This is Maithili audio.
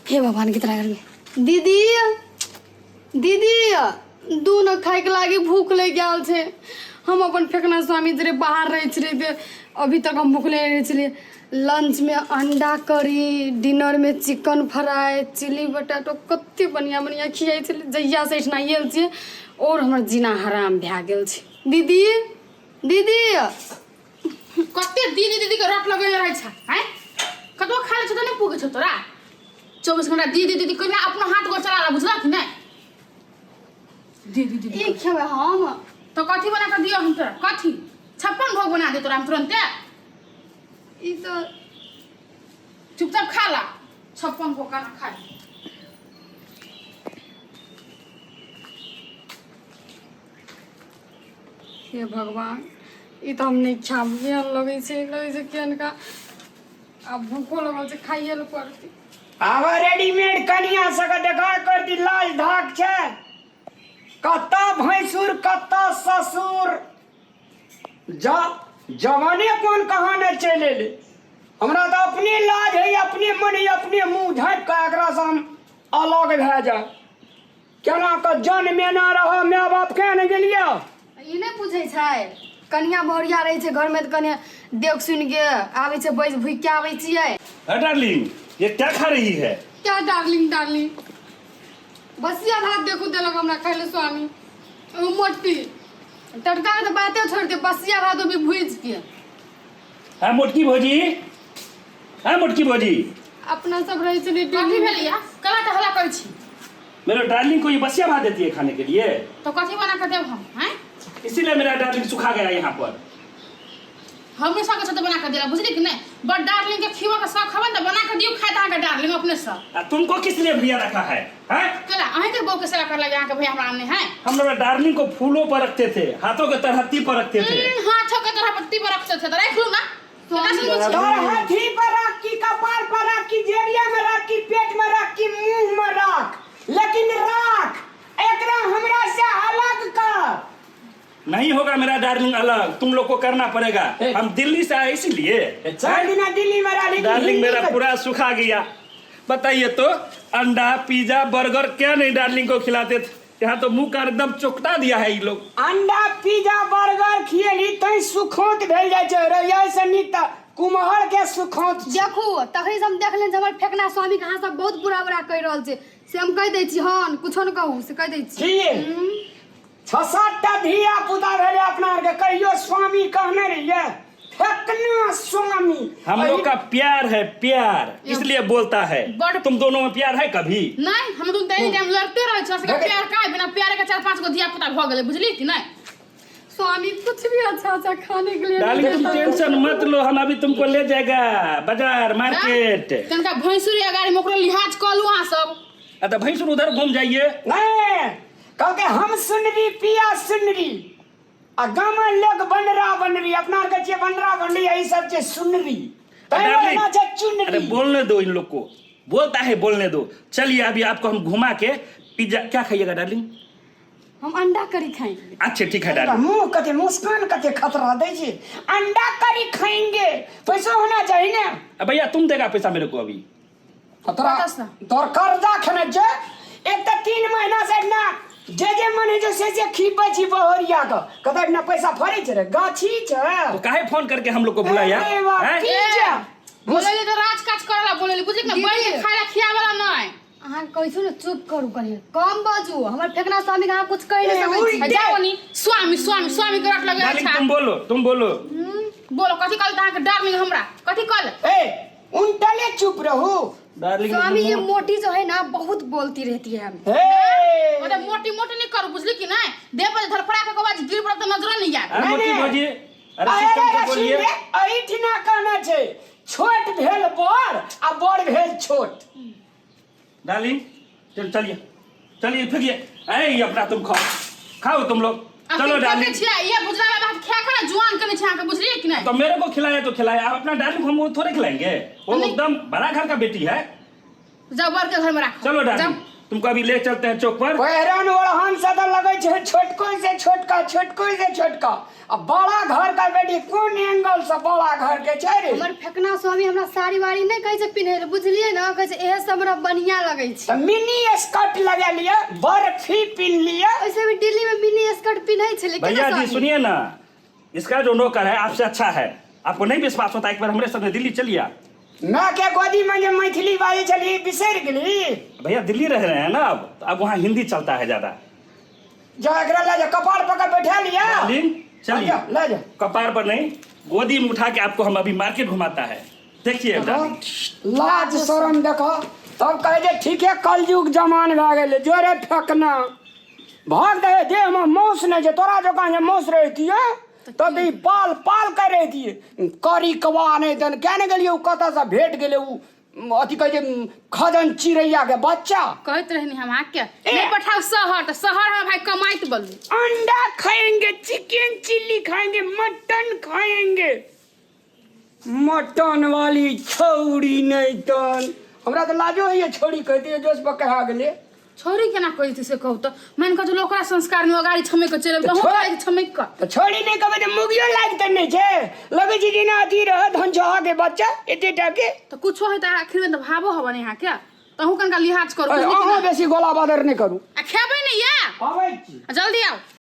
हे भगवान, कितना गर्मी। दीदी, दीदी, दूध न खाइके लागी भूख लागि गेल छै। हम अपन फेकना स्वामी जरे बाहर रहै छलियै ते अभी तक हम भूखले रहै छलियै। लंचमे अंडा करी, डिनरमे चिकन फ्राई, चिली पोटैटो, कते बढ़िआँ बढ़िआँ खियाइ छलै। जहियासँ एहिठिना आयल छियै आओर हमर जीना हराम भए गेल छै। दीदी, दीदी। कते दीदी दीदी के रट लगेने रहै छ आँय? कतबो खा लै छौ तऽ नहि पुगै छौ तोरा। 24 घंटा दीदी दीदी कहिना अपनो हाथ गोर चला ला, बुझलक कि नहि? दीदी दीदी। ई खेबै हम। तो कथी बना कऽ दियौ हम तोरा? कथी 56 भोग बना दे तोरा हम तुरन्ते? ई तऽ चुपचाप खा ला, 56 भोग खाना खा। हे भगवान, ई तऽ हम नहि खायब। केहन लगै छै, लगै छै केहनका। आब भूखो लगल छै, खाइए लए पड़तै। आब रेडीमेड कनिया सबके देखा कर दी, लाज धाक छै। कतऽ भैंसुर, कतऽ ससुर, जा जवाने कोन कहाँ ने चलि एलै। हमरा तऽ अपने लाज है, अपने मन है, अपने मुँह झाँपि कऽ एकरासँ हम अलग भए जाए। केना कऽ जन मेना रह माय बाप के ने गेलियै। ई नहि पूछै छै, कनिया बहुरिया रहै छै घरमे तऽ कनि देख सुनि के आबै छै, बैस भुकि के आबै छियै। अरे डार्लिंग, ये क्या खा रही है? क्या डार्लिंग डार्लिंग? बसिया भात देखू देलक हमरा खाइ लए स्वामी, ओ मोटी टटका के तऽ बाते छोड़ि दे, बसिया भात ओ भी भुजि के। हाँ मोटकी भौजी, हाँ मोटकी भौजी। अपना सब रहै छलियै कथी डेली। भेल या? कला तऽ हल्ला करै छी। मेरे डार्लिंग को ये बसिया भात देती है खाने के लिए? तो कथी बना कऽ देब हम हैं? इसीलिए मेरा डार्लिंग सुखा गया यहाँ पर। हमरे सबके साथ बना कऽ देला, बुझली कि नहि? बड़ डार्लिंग के खिबऽ के शौक हबे ने तऽ बना कऽ दियौ, खाइत अहाँके डार्लिंग अपने सँ। आ तुमको किस लिए भैया रखा है, हैं? कला अहींके बहू के सेवा कर लगे अहाँके भैया हमरा आनने है। हम लोग डार्लिंग को फूलों पर रखते थे, हाथों के तरहत्ती पर रखते थे। हाथों के तरहत्ती पर रखते थे तऽ राखि लू ना। केकरा से पूछी? तोर हाथी पर राख की कपार पर राख की जेबिया में राख की पेट में राख की मुंह में राख, लेकिन राख, एकरा हमरा से अलग कर। नहीं होगा मेरा डार्लिंग अलग, तुम लोग को करना पड़ेगा। ए। हम दिल्ली से आए इसीलिए। 4 दिना दिल्ली में रह लेकिन डार्लिंग हिंदी मेरा में- पूरा सुखा गया। बताइए तो, अंडा पिज्जा बर्गर क्या नहीं डार्लिंग को खिलाते थे। यहाँ तो मुंह का एकदम चोकटा दिया है ये लोग। अंडा पिज्जा बर्गर खिएली तैं सुखौंत भेल जाइ छै रे, एहिसँ नीक तऽ कुम्हर के सुखौंत छै। देखू, तखनी से हम देखलियनि जे हमर फेकना स्वामी के अहाँ सब बहुत बुरा बुरा कहि रहल छै, से हम कहि दै छी। हन कुछो ने कहू, से कहि दै छी। की छह सात टा धिया पुता भेलै अपना आरके, कहियो स्वामी कहने रहियै? फेकना स्वामी। हम लोग का प्यार है प्यार, इसलिए बोलता है। तुम दोनों में प्यार है कभी? नहीं, हम दुनू तऽ एनी टाइम लड़ते रहै छी। सबके प्यार का बिना प्यारे के चार पांच गो धिया पुता भऽ गेलै, बुझली कि नहि? स्वामी कुछ भी अच्छा अच्छा खाने के लिए डार्लिंग, नहीं तुम देता। टेंशन मत लो, हम अभी तुमको ले जाएगा बाजार मार्केट। तनिका भैंसुरी अगाड़ी में ओकरो लिहाज कऽ लू अहाँ सब। अरे भैंसुर उधर घूम जाइए। नहीं, कहलकै हम सुनरी पिया सुनरी आ गाम लोग बनरा बनरी, अपना आरके छियै बनरा बनरी, ई सब छै सुनरी। तैं डार्लिंग, एना छै चुनरी। अरे बोलने दो इन लोग को, बोलता है बोलने दो। चलिए अभी आपको हम घुमा के पिज्जा, क्या खाइएगा डार्लिंग? हम अंडा करी खाएंगे। अच्छा ठीक है डार्लिंग। मुंह कते मुस्कान कते खतरा दै छै, अंडा करी खाएंगे, पैसो होना चाहिए ना। अब भैया तुम देगा पैसा मेरे को अभी। तोरा कतऽसँ? तोर कर्जा खेने छै। एक तऽ 3 महीना से ना जे जे मन होइ छै से से खीपै छी बहरिया के, कतऽ ना पैसा फड़ै छै रे, गाछी छै। तो काहे फोन करके हम लोग को बुलाया अरे बाप, हैं? की छै? बोलेली तऽ राज काज करला बोलेली, बुझली कि ने? दीदी। बैठ के खाय ला खियावला नहि। अहाँ कहै छी ने चुप करू, कनि कम बाजू, हमर फेकना स्वामी के अहाँ कुछ कहि नहि ए, सकै छी। उल्टे। जाओ नी, स्वामी स्वामी स्वामी के रट लगे डार्लिंग छै। तुम बोलो, तुम बोलो। बोलो, कथी कहल अहाँके डार्लिंग हमरा? कथी कहल? ए उनटले चुप रहू। डार्लिंग स्वामी, ये मोटी जो है ना बहुत बोलती रहती है हमें। हे मतलब मोटी मोटी नहीं करू, बुझली कि नहीं? देह पर धरफड़ा के आवाज गिर पड़त तऽ नजरो नहीं आयत। अरे मोटी नहीं, नहीं। भौजी, अरे अरे सिस्टम से रे, बोलिए। सुन रे, एहिठिना कहना छै छोट भेल बड़ आ बड़ भेल छोट। डार्लिंग चल, चलिए चलिए, फेंकिए। अरे ये अपना तुम खाओ, खाओ तुम लोग। आ चलो की डार्लिंग। छियै ये भुजला बाबा खा खा ना जुआन कने छै अहाँके, बुझलियै कि नहीं? तो मेरे को खिलाया तो खिलाया, अब अपना डार्लिंग को हम वो थोड़े खिलाएंगे, वो नहीं। एकदम बड़ा घर का बेटी है। जाओ बर के घर में राखो। चलो डार्लिंग। जाओ। तुमको अभी ले चलते हैं चौक पर। पहिरन ओढ़न से तऽ लगै छै छोटको से छोटका, छोटको से छोटका, आ बड़ा घर का बेटी कोन एंगल से बड़ा घर के छै रे? हमर फेकना स्वामी हमरा साड़ी वाड़ी नहि कहै छै पिन्है लए, बुझलियै ने? कहै छै इहे सब हमरा बढ़िया लगै छै। तऽ मिनी स्कर्ट लगा लिअ, बर्फी पिन्ह लिअ। ऐसे भी दिल्ली में मिनी स्कर्ट पिन्है छलै केना भैया जी स्वामी? सुनिए ना, इसका जो नौकर है आपसे अच्छा है। आपको नहीं विश्वास होता, एक बार हमारे संग दिल्ली चलिए आप। माय के गोदी में जे मैथिली बाजै छली बिसरि गेली? भैया दिल्ली रह रहे हैं ना अब, तो अब वहाँ हिंदी चलता है ज्यादा। जा एकरा लए जा, कपार पकड़ बैठा लिया। डार्लिंग चलिए। जा, ले जा। कपार पर नहीं, गोदी में उठा के आपको हम अभी मार्केट घुमाता है। देखिए डार्लिंग। लाज शरम देखो, तब कहै जे ठीके कलयुग जमान भए गेलै। जोरे फेकना भाग दे, देह में मौस नहि छै। तोरा जकाँ जे मौस रहितियै तब ई पाल पाल कर रहितियै। करी कबा नहि तहन क्या नहि गेलियै, ओ कतऽसँ भेट गेलै ओ अथी कहै छै खजन चिड़ैया के बच्चा। कहैत रहनी हम अहाँके नहि पठाउ शहर, तऽ शहर हम भाई कमाइत बलू। अंडा खाएंगे, चिकन चिल्ली खाएंगे, मटन खाएंगे, मटन वाली छौड़ी नहि तन हमरा तऽ लाजो होइए छौड़ी कहते जोश पर कहा गेलै। छौरी केना कहै छै से कहू तऽ? मानि कऽ चलू ओकरा संस्कार मे गाड़ी छमैक कऽ चलि तऽ अहूँ छमैक कऽ। तऽ छौड़ी नहि कहबै तऽ मुगियो लागि तऽ नहि छै, लगै छै जेना अथी रहत धनचहा के बच्चा एते टा के। तऽ कुछो है तऽ आखिर मे तऽ भावो हबन अहाँके, तऽ अहूँ कनिका लिहाज करू। अहाँ बेसी गोला बादर नहि करू। आ खेबै नहि या? अबै छी। जल्दी आउ।